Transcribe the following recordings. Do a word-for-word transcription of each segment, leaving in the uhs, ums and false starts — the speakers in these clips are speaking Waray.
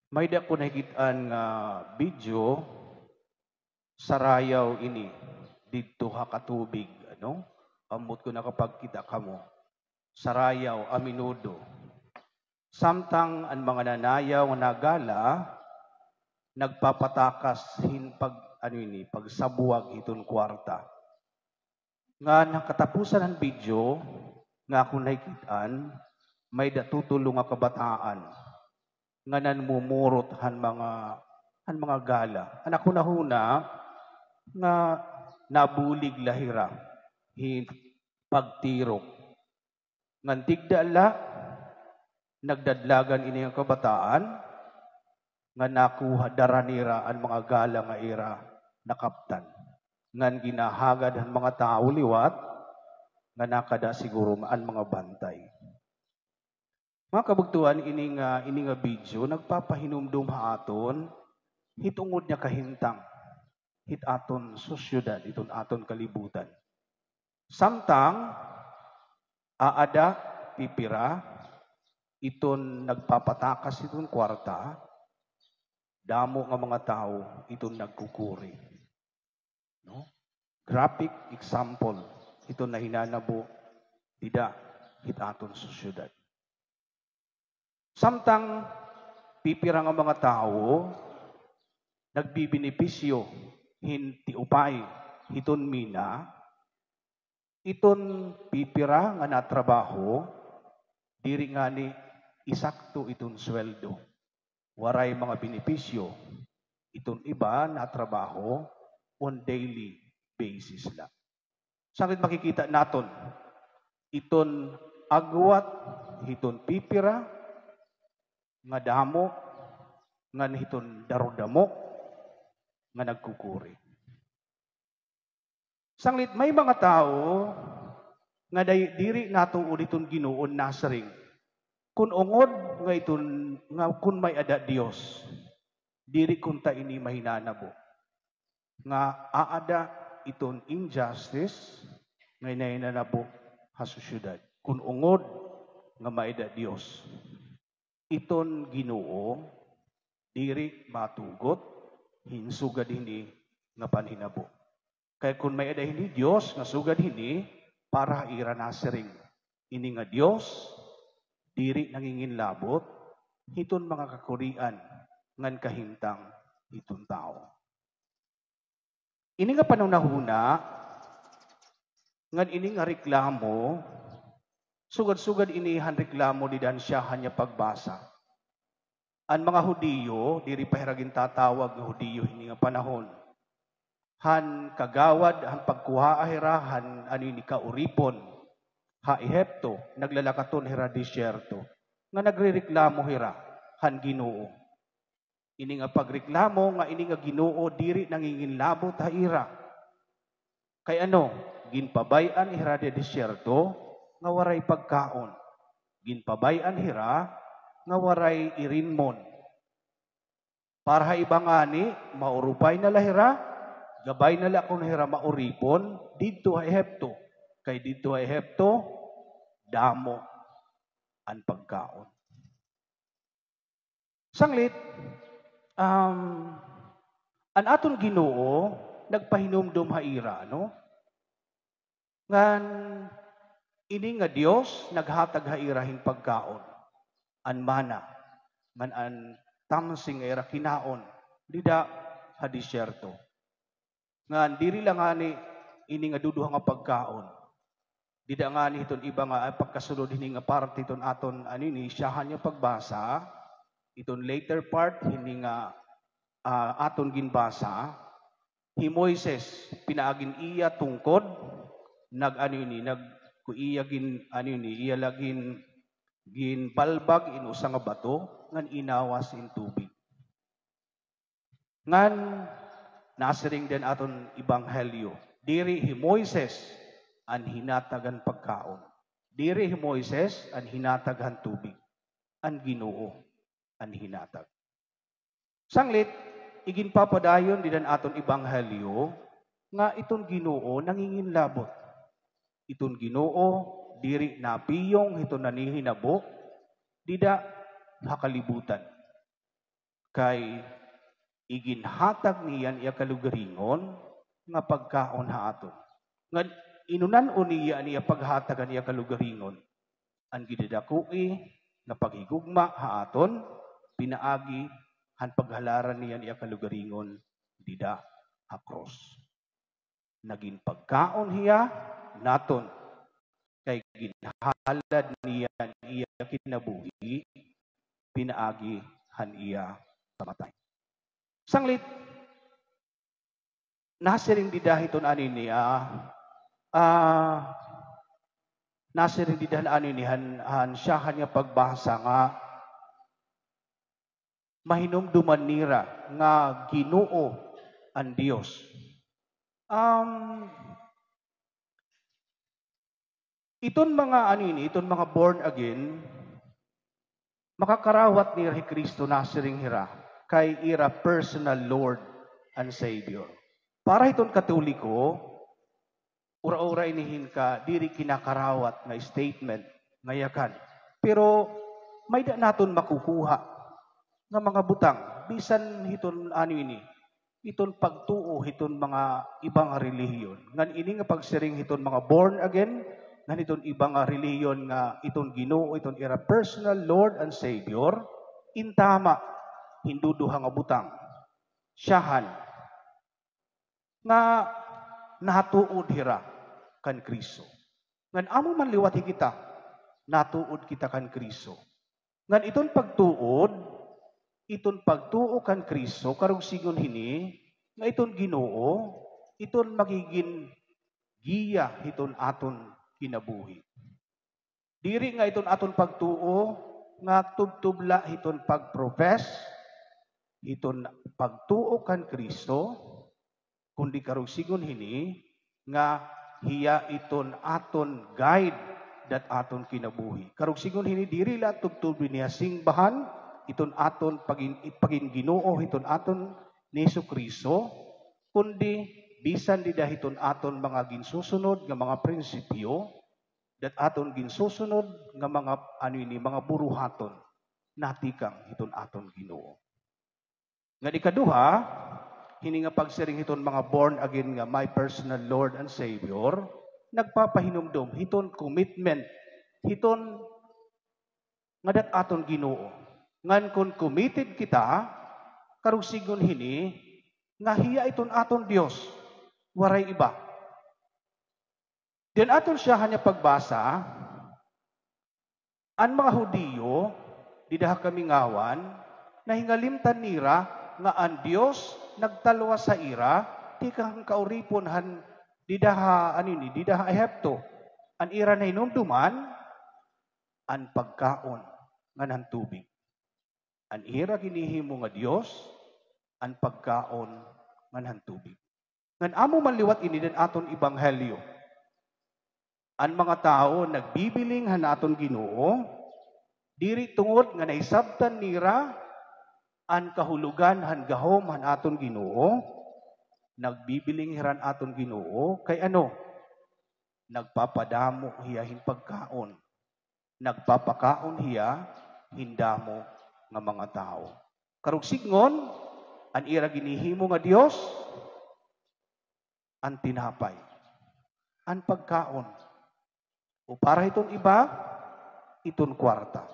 May-ada ko nakit-an nga video, sarayaw ini didto ha katubig, ano? Ambot kon nakapagkita kamo. Sarayaw, a menudo. Samtang an mga nanayaw nga nagala, nagpapatakas hin pag-, ano ini, pagsabwag hiton kwarta. Ngan ha katapusan han video nga akon nakit-an, may-ada tutulo nga kabataan nga nanmumurot han mga, han mga gala. An akon nahuna nga nabulig la hira hin pagtirok. Ngan tigda la, nagdadlagan ini nga kabataan, nga nakuha, dara nira an mga gala nga ira nakaptan. Ngan ginahagad han mga tawo liwat, nga nakada siguro an mga bantay. Mga kabugtoan, ini nga, ini nga video, nagpapahinumdom ha aton, hit ungod nga kahimtang, hit aton sosyedad, hiton aton kalibutan. Samtang, aada, pipira, iton nagpapatakas hiton kwarta, damo nga mga tawo, iton nagkukuri. No? Graphic example, iton nahinanabo, dida, hit aton sosyedad. Samtang pipira nga mga tawo nagbibenepisyo hin tiupay hiton mina, iton pipira nga natrabaho, diri ngani isakto iton sweldo. Waray mga benepisyo, iton iba natrabaho on daily basis la. Sanglit makikita naton iton agwat hiton pipira nga damo ngan hiton darudamo nga nagkukuri. Sanglit may mga tawo nga day-, diri natuod hiton Ginoo nasiring, kun ungod nga iton, nga kun may-ada Dios, diri kunta ini mahinanabo. Nga aada iton injustice nga nahinanabo ha sosyedad, kun ungod nga may-ada Dios. Iton Ginoo diri matugot hin sugad hini nga panhinabo. Kay kun may-ada hini Dios nga sugad hini, para ha ira nasiring, ini nga Dios diri nanginginlabot hiton mga kakurian ngan kahimtang hiton tawo. Ini nga panhunahuna, ngan ini nga reklamo, sugad-sugad ini han reklamo dida han syahan nga pagbasa. An mga Hudiyo, diri pa hira gintatawag nga Hudiyo hini nga panahon. Han kagawad, han pagkuhaa hira, han ano ini, kauripon, ha Ehipto, naglalakaton hira desyerto, nga nagrereklamo hira han Ginoo. Ini nga pagreklamo nga ini nga Ginoo diri nanginginlabot ha ira. Kay ano, ginpabay-an hira ha desyerto nga waray pagkaon. Ginpabay-an hira nga waray irinmon. Para ha iba ngani, maurupay na la hira, gabay na la kon hira mauripon didto ha Ehipto. Kay didto ha Ehipto, damo an pagkaon. Sanglit, um, an aton Ginoo nagpahinumdom ha ira, no? Ngan ini nga Dios naghatag ha ira hin pagkaon, an mana, ngan an tamsing nga ira kinaon dida ha desyerto. Ngan diri la ngani ini nga duduha nga pagkaon. Dida ngani hiton iba nga, ah, pagkasulod hini nga parte hiton aton, ano ini, syahan nga pagbasa, iton later part hini nga, ah, aton ginbasa, hi Moises, pinaagi hin iya tungkod, nag-, ano ini, nag-, ku-, iya gin-, ano ini, iya la gin-, ginbalbag in usa nga bato, ngan inawas in tubig. Ngan nasiring dida han aton ebanghelyo, diri hi Moises an hinatag han pagkaon. Diri hi Moises an hinatag han tubig. An Ginoo an hinatag. Sanglit, iginpapadayon dida han aton ebanghelyo nga iton Ginoo nanginginlabot. Iton Ginoo diri napiyong hiton nahihinabo dida ha kalibutan. Kay iginhatag niya an iya kalugaringon nga pagkaon ha aton. Ngan inunan-o niya an iya paghatag han iya kalugaringon? An gidadakoi nga paghigugma ha aton, pinaagi han paghalaran niya an iya kalugaringon dida ha krus. Nagin pagkaon hiya naton, kay ginhalad niya an iya kinabuhi pinaagi han iya kamatay. Sanglit, nasiring dida hiton ano ini, ah, ah, nasiring dida han ano ini, han, han syahan nga pagbasa nga mahinumduman nira nga Ginoo an Dios. Um, iton mga ano ini, iton mga born again, makakarawat nira hi Kristo, nasiring hira, kay ira personal Lord and Savior. Para hiton Katoliko, ura-ura ini hin ka diri kinakarawat nga statement nga yakan. Pero may-ada naton makukuha nga mga butang, bisan hiton ano ini, iton pagtuo hiton mga iba nga relihiyon. Ngan ini nga pagsiring hiton mga born again, ngan hiton iba nga relihiyon nga iton Ginoo, iton ira personal Lord and Savior, in tama, hin duduha nga butang. Syahan, nga natuod hira kan Kristo. Ngan amo man liwat hi kita, natuod kita kan Kristo. Ngan iton pagtuod, iton pagtuo kan Kristo, karuyag sidngon hini, nga iton Ginoo, iton magigin giya hiton aton kinabuhi. Diri nga iton aton pagtuo nga tubtob la hiton pag-profess, hiton pagtuo kan Kristo, kundi karuyag sidngon hini nga hiya iton aton guide dat aton kinabuhi. Karuyag sidngon hini diri la tubtob dinhi ha singbahan, iton aton pagin-, pagin-Ginoo, hiton aton ni Jesu-Cristo, kundi bisan dida hiton aton mga ginsusunod nga mga prinsipyo, dat aton ginsusunod nga mga, ano ini, mga buruhaton, natikang hiton aton Ginoo. Ngan ikaduha, hini nga pagsiring hiton mga born again nga my personal Lord and Savior, nagpapahinumdom hiton commitment, hiton nga dat aton Ginoo. Ngan kon committed kita, karuyag sidngon hini, nga hiya iton aton Dios, waray iba. Diyan aton siyahan nga pagbasa, an mga Hudiyo, dida ha kamingawan, nahingalimtan nira nga an Dios nagtalwas ha ira, tikang han kauripon han dida ha, ano ini, dida ha Ehipto. An ira nahinumduman, an pagkaon ngan han tubig. An ira ginhihimo nga Dios, an pagkaon ngan han tubig. Ngan amo man liwat ini han aton ebanghelyo. An mga tawo nagbibiling han aton Ginoo, diri tungod nga nahisabtan nira an kahulogan han gahom han aton Ginoo, nagbibiling hira han aton Ginoo, kay ano? Nagpapadamo hiya hin pagkaon. Nagpapakaon hiya hin damo nga mga tawo. Karuyag sidngon, an ira ginhihimo nga Dios, an tinapay, an pagkaon. O para hiton iba, iton kwarta.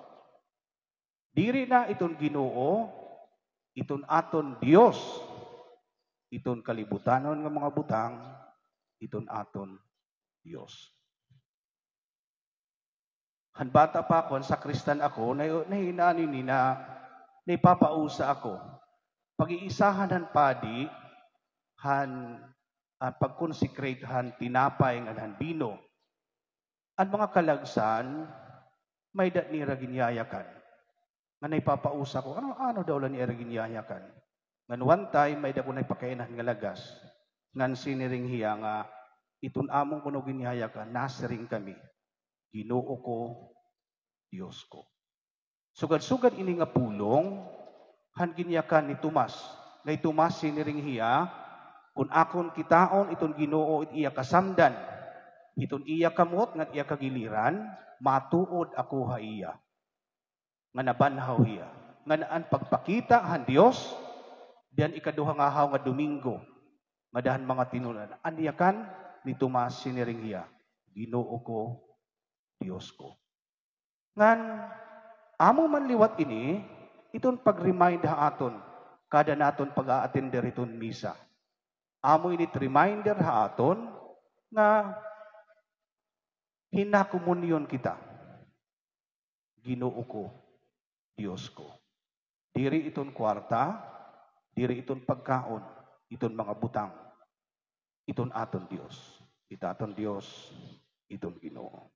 Diri na iton Ginoo, iton aton Dios, iton kalibutanon nga mga butang, iton aton Dios. Han bata pa ako, han sakristan ako, na, na, na, ano ini, na, naipapausa ako. Pag-iisahan han padi, han, ah, pag-consecrate han tinapay ngan han bino. An mga kalagsan, may-ada nira ginyayakan. Nga naipapausa ko, ano, ano daw la an ira ginyayakan? Ngan one time, may-ada ko naipakain-an nga lagas. Ngan siniring hiya nga, iton amon kuno ginyayakan, nasiring kami, Ginoo ko, Dios ko. Sugad-sugad ini nga pulong, han ginyakan ni Tomas. Nga hi Tomas, siniring hiya, kon akon kitaon iton Ginoo it iya kasamdan, hiton iya kamot ngan iya kagiliran, matuod ako ha iya nga nabanhaw hiya. ngan an pagpakita han Dios, diyan ikaduha nga haw nga Domingo, nga dahan mga tinun-an, an yakan ni Tomas siniring hiya, "Ginoo ko, Dios ko." Ngan, amo man liwat ini, iton pag-remind ha aton, kada naton pag-a-attender hiton misa. Amo ini it reminder ha aton nga hinakomunyon kita. Ginoo ko, Dios ko. Diri iton kwarta, diri iton pagkaon, iton mga butang, iton aton Dios. It aton Dios, iton Ginoo.